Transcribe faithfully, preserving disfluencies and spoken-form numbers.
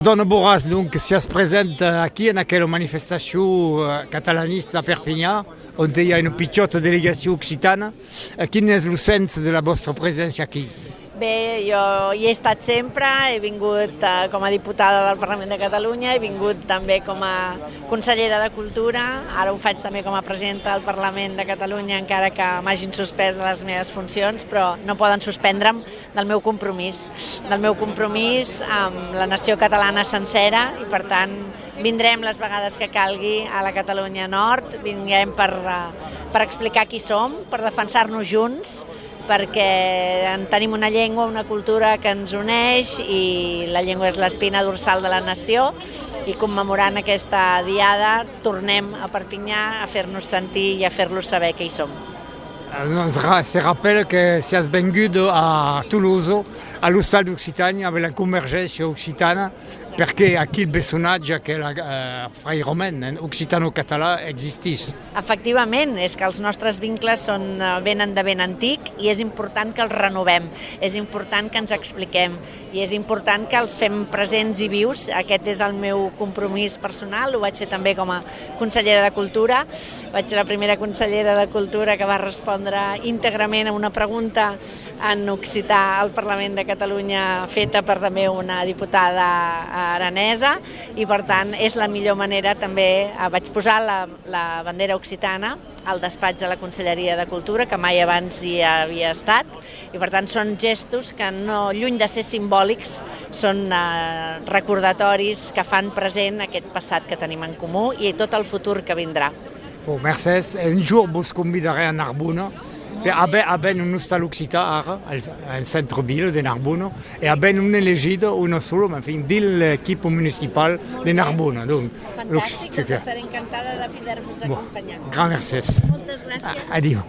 Dona Borràs, donc, siás present aquí en aquela manifestacion, eh, catalanista a Perpinhan, ont i a una pichòta delegacion occitana. Eh, quin es lo sens de la vòstra preséncia aquí? Bé, jo hi he estat sempre, he vingut, eh, com a diputada del Parlament de Catalunya, he vingut també com a consellera de Cultura, ara ho faig també com a presidenta del Parlament de Catalunya, encara que m'hagin suspès de les meves funcions, però no poden suspendre'm del meu compromís, del meu compromís amb la nació catalana sencera i, per tant, vindrem les vegades que calgui a la Catalunya Nord, vinguem per, eh, per explicar qui som, per defensar-nos junts, perquè en tenim una llengua, una cultura que ens uneix i la llengua és l'espina dorsal de la nació i commemorant aquesta diada tornem a Perpinyà a fer-nos sentir i a fer-los saber que hi som. Eh, nos ra-, se rapèla que siás vengut a Tolosa, a l'Ostal d'Occitània, amb la Convergéncia Occitana, perque aquel bessonatge, aquel, eh, frairament, eh, occitano-català existís. Efectivament, és que els nostres vincles són, eh, venen de ben antic i és important que els renovem, és important que ens expliquem i és important que els fem presents i vius. Aquest és el meu compromís personal, ho vaig fer també com a consellera de Cultura. Vaig ser la primera consellera de Cultura que va respondre íntegrament a una pregunta en occità al Parlament de Catalunya feta per també una diputada aranesa i, per tant, és la millor manera també. Eh, vaig posar la, la bandera occitana al despatx de la Conselleria de Cultura, que mai abans hi havia estat, i, per tant, són gestos que, no, lluny de ser simbòlics, són, eh, recordatoris que fan present aquest passat que tenim en comú i tot el futur que vindrà. Bon, mercés. E un jorn vos convidarè a Narbona. Avèm, avèm un ostal occitan ara, al, al centre-vila de Narbona, e avèm una elegida, una sola, mas, enfin, dins l'equipa municipala de Narbona. Donc, fantastic, doncs estaré encantada de poder-vos acompanyar. Bon, grand mercés. Moltes gràcies. A-, adiu.